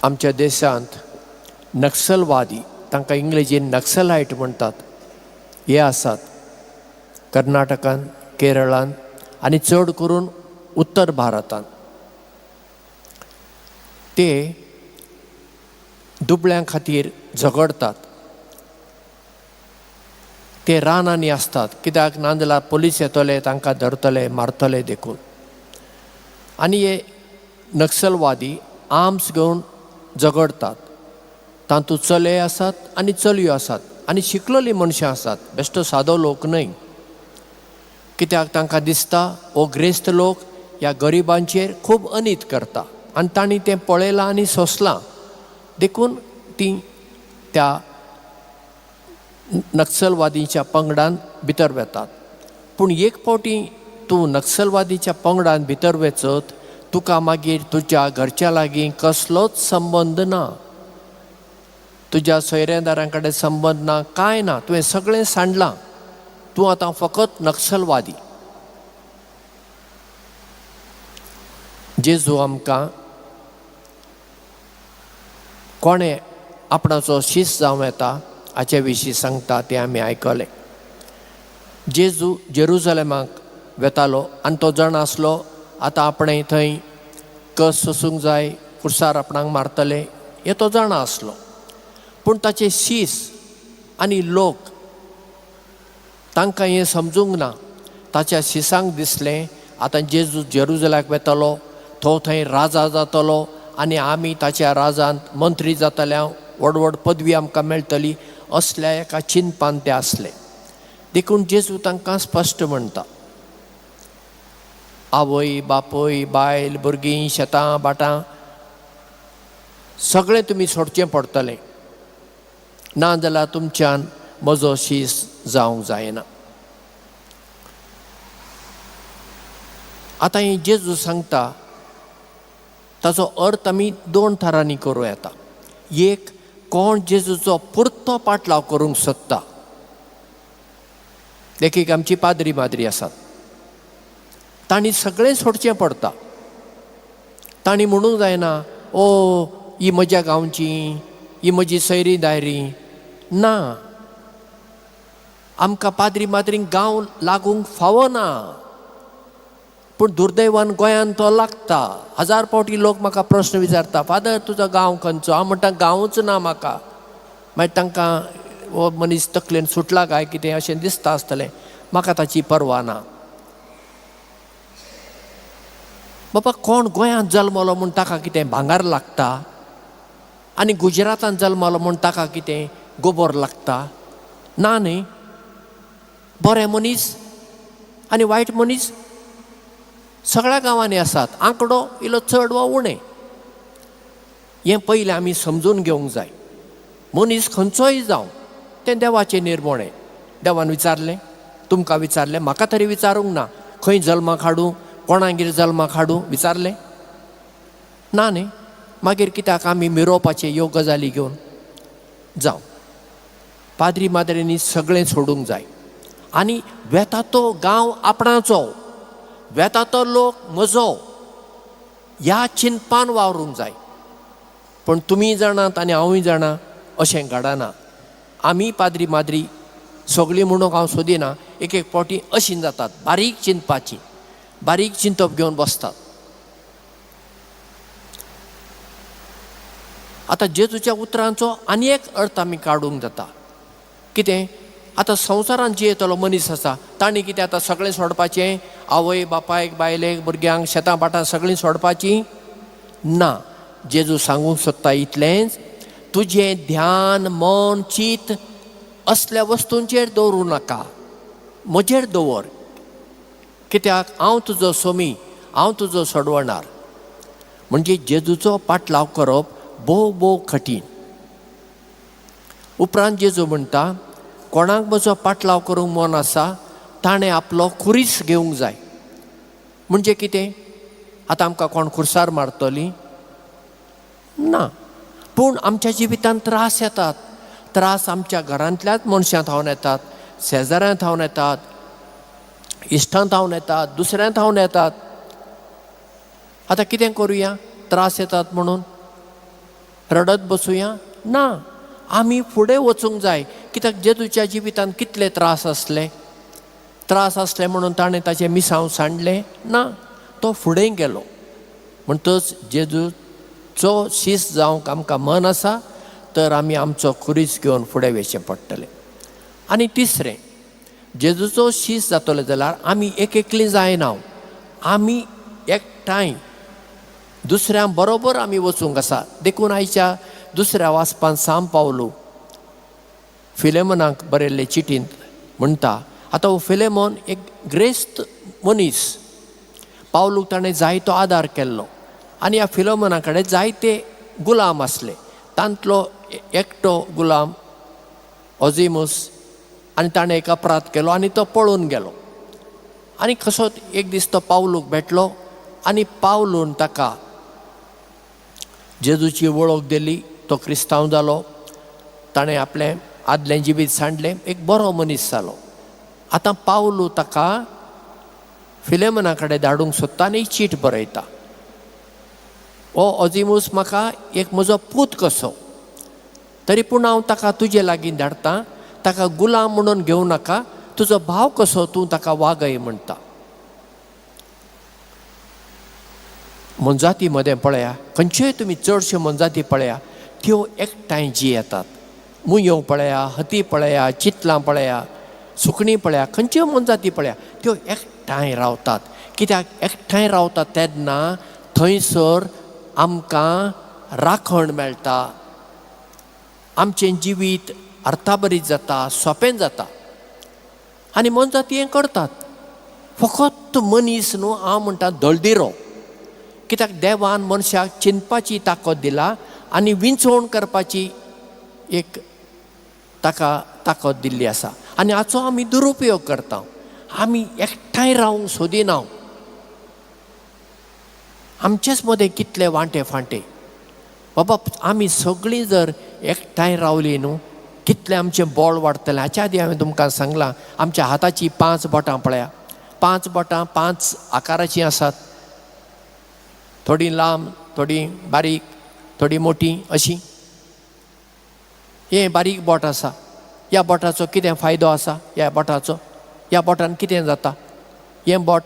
आमच्या देशांत नक्सलवादी, तांकां इंग्लेजीन नक्सलायट म्हणटात, हे आसात कर्नाटकान, केरळान आनी चड करून उत्तर भारतान. ते दुबळ्यां खातीर झगडतात. ते रानांनी आसतात, कित्याक नाजाल्यार पोलीस येतले, तांकां धरतले, मारतले देखून. आनी हे नक्सलवादी आर्म्स घेवन झगडतात. तातूंत चले आसात आनी चलयो आसात आनी शिकलेलीं मनशां आसात, बेश्टो सादो लोक न्हय. कित्याक तांकां दिसता हो ग्रेस्त लोक ह्या गरिबांचेर खूब अनीत करता आनी तांणी तें पळयलां आनी सोंसलां, देखून तीं त्या नक्सलवादीच्या पंगडान भितर वेतात. पूण एक फावटी तूं नक्सलवादीच्या पंगडान भितर वचत, तुका मागीर तुज्या घरच्या लागीं कसलोच संबंद ना, तुज्या सोयऱ्यादारां कडेन संबंद ना, कांय ना, तुवें सगळें सांडलां, तूं आतां फकत नक्सलवादी. जेजू आमकां कोणें आपणाचो शीस जावं येता हाचे विशीं सांगता तें आमी आयकलें. जेजू जेरुजलेमाक वेतालो आनी तो जाणा आसलो आतां आपणें थंय कस सोसूंक जाय, कुर्सार आपणाक मारतले हें तो जाणा आसलो. पूण ताचे शीस आनी लोक तांकां हें समजूंक ना. ताच्या शिसांक दिसलें आतां जेजू जेरुजलाक वेतलो, तो थंय राजा जातलो आनी आमी ताच्या राजांत मंत्री जातल्या, व्हड व्हड पदवी आमकां मेळटली, असल्या एका चिंतपान ते आसले. देखून जेजू तांकां स्पश्ट म्हणटा, आवय बापूय बायल भुरगीं शेतां भाटां सगळें तुमी सोडचें पडटलें, ना जाल्यार तुमच्यान म्हजो शीस जावंक जायना. आतां हें जेजू सांगता ताचो अर्थ आमी दोन थरांनी करूं येता. एक, कोण जेजूचो पुरतो पाटलाव करूंक सोदता, देखीक आमची पाद्री माद्री आसात, तांणी सगळें सोडचें पडटा. तांणी म्हणूंक जायना ओ ही म्हज्या गांवची, ही म्हजी सैरी दायरी. ना, आमकां पाद्री माद्रींक गांव लागूंक फावना. पूण दुर्दैवान गोंयांत तो लागता. हजार फावटी लोक म्हाका प्रस्न विचारता, फादर तुजो गांव खंयचो? हांव म्हणटा गांवूच ना म्हाका. मागीर तांकां हो मनीस तकलेन सुटला काय कितें अशें दिसता आसतलें. म्हाका ताची पर्वा ना. बाबा कोण गोंयांत जल्मलो म्हूण ताका कितें भांगर लागता आनी गुजरातांत जल्मलो म्हूण ताका कितें गोबोर लागता? ना न्ही. बरे मनीस आनी वायट मनीस सगळ्या गांवांनी आसात, आंकडो इल्लो चड वा उणें. हें पयलें आमी समजून घेवंक जाय. मनीस खंयचोय जावं तें देवाचें निर्मणें. देवान विचारलें, तुमकां विचारलें, म्हाका तरी विचारूंक ना, खंय जल्माक हाडूं, कोणागेर जल्माक हाडूं, विचारलें ना न्ही. मागीर कित्याक आमी मिरोवपाचे ह्यो गजाली घेवन? जावं, पाद्री माद्रींनी सगळें सोडूंक जाय आनी वेता तो गांव आपणाचो, वेता तो लोक म्हजो, ह्या चिंतपान वावरूंक जाय. पूण तुमी जाणात आनी हांवूय जाणा अशें घडना. आमी पाद्री माद्री सगळीं म्हणूंक हांव सोदिना, एक एक फावटी अशीं जातात, बारीक चिंतपाची, बारीक चिंतप घेवन बसतात. आतां जेजूच्या उतरांचो आनी एक अर्थ आमी काडूंक जाता. कितें? आतां संवसारांत जियेतलो मनीस आसा तांणी कितें आतां सगळें सोडपाचें? आवय बापायक बायलेक भुरग्यांक शेतां भाटां सगळीं सोडपाचीं ना. जेजू सांगूंक सोदता इतलेंच, तुजें ध्यान मन चीत असल्या वस्तूंचेर दवरूं नाका, म्हजेर दवर. कित्याक हांव तुजो सोमी, हांव तुजो सोडवणार. म्हणजे जेजूचो पाटलाव करप भोव भोव कठीण. उपरांत जेजू म्हणटा, कोणाक म्हजो पाटलाव करूंक मन आसा ताणें आपलो खुरीस घेवंक जाय. म्हणजे कितें? आतां आमकां कोण खुर्सार मारतली ना, पूण आमच्या जिवितांत त्रास येतात. त्रास आमच्या घरांतल्याच मनशां थावन येतात, शेजाऱ्यां थावन येतात, इश्टां थावन येतात, दुसऱ्यां थावन येतात. आतां कितें करुया? त्रास येतात म्हणून रडत बसुया? ना, आमी फुडें वचूंक जाय. कित्याक जेजूच्या जिवितांत कितले त्रास आसले, त्रास आसले म्हणून ताणें ताचें मिसांव सांडलें ना, तो फुडें गेलो. म्हणटच जेजूचो शीस जावंक आमकां मन आसा तर आमी आमचो खुरीस घेवन फुडें वचचें पडटलें. आनी तिसरें, जेजूचो शीस जातलो जाल्यार आमी एक एकलीं जायना, आमी एकठांय दुसऱ्यां बरोबर आमी वचूंक आसा. देखून आयच्या दुसऱ्या वाचपान साम पावलू फिलेमोनाक बरयल्ले चिटींत म्हणटा. आतां हो फिलेमोन एक ग्रेस्त मनीस, पावलूक ताणें जायतो आदार केल्लो आनी ह्या फिलोमोना कडेन जायते गुलाम आसले. तांतलो एकटो गुलाम ओजिमूस, आनी ताणें एक अपराध केलो आनी तो पळून गेलो. आनी कसो एक दीस तो पावलूक भेटलो आनी पावलून ताका जेजूची वळख दिली, तो क्रिस्तांव जालो, ताणें आपलें आदलें जिवीत सांडलें, एक बरो मनीस जालो. आतां पावलू ताका फिलेमना कडेन धाडूंक सोदता आनी एक चीट बरयता. हो ओजिमूस म्हाका एक म्हजो पूत कसो, तरी पूण हांव ताका तुजे लागीं धाडटा, ताका गुलाम म्हणून घेवं नाका, तुजो भाव कसो तूं ताका वागय म्हणटा. मोनजाती मदें पळया, खंयच्योय तुमी चडश्यो मोनजाती पळया, त्यो एकठांय जियेतात. मुयो पळया, हती पळया, चितलां पळया, सुकणीं पळया, खंयच्यो मोनजाती पळया, त्यो एकठांय रावतात. कित्याक एकठांय रावतात तेन्ना थंयसर आमकां राखण मेळटा, आमचें जिवीत अर्थाभरीत जाता, सोंपें जाता. आनी मोनजाती हें करतात. फकत मनीस न्हू, हांव म्हणटा दळदिरो. कित्याक देवान मनशाक चिंतपाची ताकद दिला आनी विंचवण करपाची एक ताका ताकद दिल्ली आसा, आनी हाचो आमी दुरुपयोग करता. आमी एकठांय रावंक सोदिना. आमचेच मदें कितले वांटे फांटे. बाबा, आमी सगळीं जर एकठांय रावलीं न्हू, कितलें आमचें बळ वाडटलें. हाच्या आदी हांवें तुमकां सांगलां, आमच्या हाताचीं 5 बोटां पळया, 5 बोटां 5 आकाराचीं आसात, थोडीं लांब, थोडीं बारीक, थोडीं मोटीं अशीं. हें बारीक बोट आसा, ह्या बोटाचो कितें फायदो आसा? ह्या बोटाचो, ह्या बोटान कितें जाता? हें बोट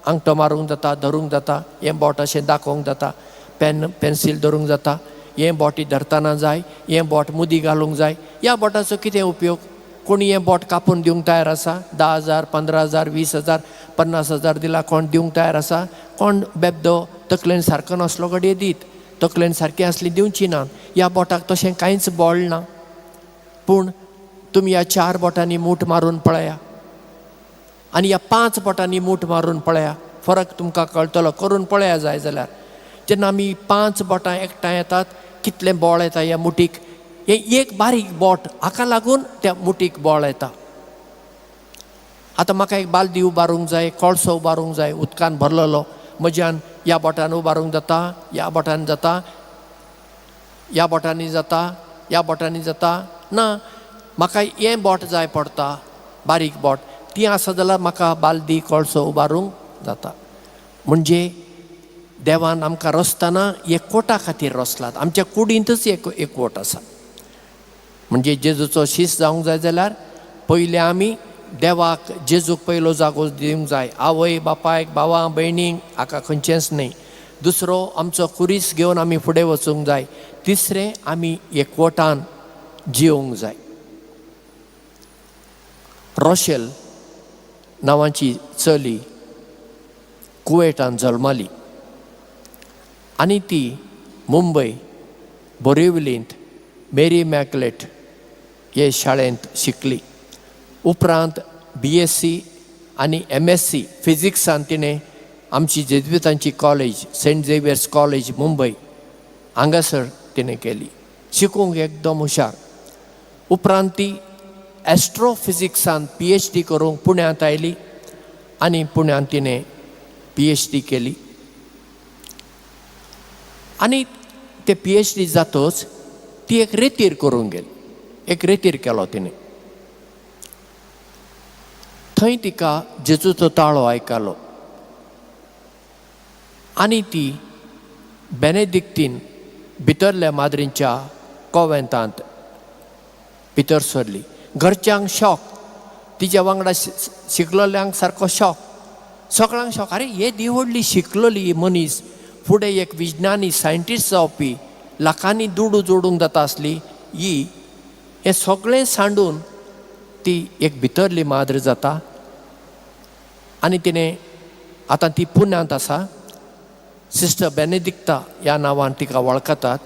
आंगठो मारूंक जाता, धरूंक जाता, हें बोट अशें दाखोवंक जाता, पेन पेन्सील धरूंक जाता, हें बोटी धरतना जाय, हें बोट मुदी घालूंक जाय. ह्या बोटाचो कितें उपयोग? कोणी हें बोट कापून दिवंक तयार आसा? 10,000, 15,000, 20,000, 50,000 दिला कोण दिवंक तयार आसा? कोण बेबदो तकलेन सारको नासलो घडये दीत, तकलेन सारकें आसली दिवची ना. ह्या बोटाक तशें कांयच बळ ना. पूण तुमी ह्या 4 बोटांनी मूठ मारून पळया आनी ह्या 5 बोटांनी मूठ मारून पळया, फरक तुमकां कळटलो. करून पळया जाय जाल्यार. जेन्ना आमी 5 बोटां एकठांय येतात, कितलें बळ येता ह्या मुठीक. हें एक बारीक बोट, हाका लागून त्या मुठीक बळ येता. आतां म्हाका एक बालदी उबारूंक जाय, कोळसो उबारूंक जाय, उदकान भरलेलो, म्हज्यान ह्या बोटान उबारूंक जाता, ह्या बोटान जाता, ह्या बोटांनी जाता, ह्या बोटांनी जाता ना. म्हाका हें बोट जाय पडटा, बारीक बोट, ती आसा जाल्यार म्हाका बालदी कोळसो उबारूंक जाता. म्हणजे देवान आमकां रचतना एकवटा खातीर रचलात. आमच्या कुडींतच एकवट आसा. म्हणजे जेजूचो शीस जावंक जाय जाल्यार पयलें आमी देवाक, जेजूक पयलो जागो दिवंक जाय. आवय बापायक, भावां भयणींक, हाका खंयचेंच न्हय. दुसरो, आमचो खुरीस घेवन आमी फुडें वचूंक जाय. तिसरें, आमी एकवटान जियोंक जाय. रोशेल नांवाची चली कुवेटान जल्माली आनी ती मुंबय बोरिवलींत मेरी मॅकलेट हे शाळेंत शिकली. उपरांत BSc आनी MSc फिजिक्सान तिणें आमची जेज्वितांची college, Saint Xavier's college Mumbai हांगासर तिणें केली. शिकूंक एकदम हुशार. उपरांत ती एस्ट्रोफिजिक्सान PhD करूंक पुण्यांत आयली आनी पुण्यांत तिणें PhD केली. आनी ते PhD जातच ती एक रेतीर करूंक गेली, एक रेतीर केलो तिणें. थंय तिका जेजूचो ताळो आयकलो आनी ती बेनेदिक्तीन भितरल्या माद्रींच्या कोवेंतांत भितर सरली. घरच्यांक शॉक, तिच्या वांगडा शिकलोल्यांक सारको शॉक, सगळ्यांक शॉक. अरे येदी व्हडली शिकलोली मनीस, फुडें एक विज्ञानी सायंटिस्ट जावपी, लाखांनी दुडू जोडूंक जाता आसली ही, हें सगळें सांडून ती एक भितरली माद्र जाता. आनी तिणें आतां ती पुण्यांत आसा, सिस्टर बेनेदिक्ता ह्या नांवान तिका वळखतात.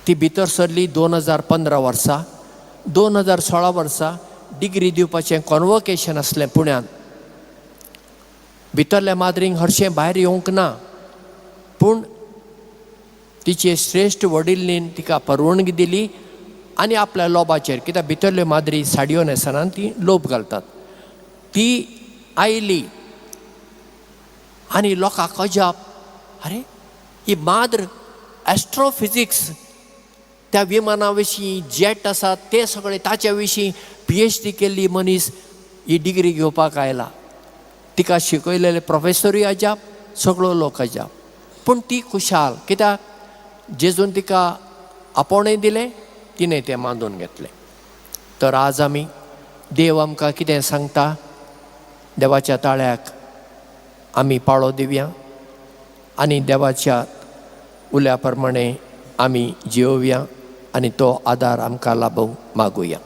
ती भितर सरली 2015 वर्सा. 2016 वर्सा डिग्री दिवपाचें कॉन्वोकेशन आसलें पुण्यांत. भितरल्या माद्रींक हरशें भायर येवंक ना, पूण तिचे श्रेश्ठ वडिल्लीन तिका परवानगी दिली आनी आपल्या लोबाचेर, कित्याक भितरल्यो माद्री साडयो न्हेसनात, ती लोब घालतात, ती आयली. आनी लोकांक अजाप, अरे ही माद्र एस्ट्रोफिजिक्स, त्या विमाना विशीं जेट आसा ते सगळे ताच्या विशीं PhD केल्ली मनीस ही डिग्री घेवपाक आयला. तिका शिकयलेले प्रोफेसरूय अजाप, सगळो लोक अजाप, पूण ती खुशाल, कित्याक जेजून तिका आपोवणें दिलें, तिणें तें मानून घेतलें. तर आज आमी देव आमकां कितें सांगता, देवाच्या ताळ्याक आमी पाळो दिवया आनी देवाच्या उल्या प्रमाणे आमी जियोवया आनी तो आदार आमकां लाभोवंक मागुया.